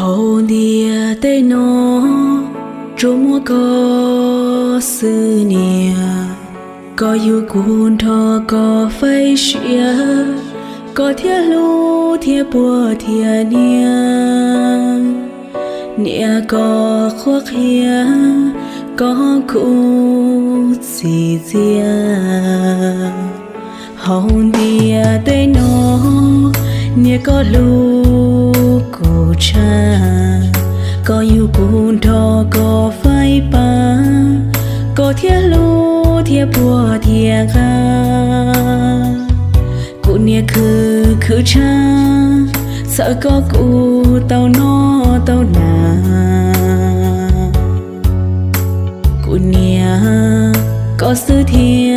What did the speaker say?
Hauv ntiaj teb no, tsuas muaj koj xwb niam, koj yug kuv nrog koj faib siab, koj thiaj hlub thiaj puag thiaj hnia. Niam koj qhuab qhia, koj kuj txim txiaj. Hauv ntiaj teb no, niam koj hlub kuv tshaj, koj yug kuv nrog koj faib pab, koj thiaj hlub thiaj puag thiaj nqa. Kuv niam khwv khwv tshaj, txhawm koj kuv tau noj tau hnav. Kuv niam, koj xwb thiaj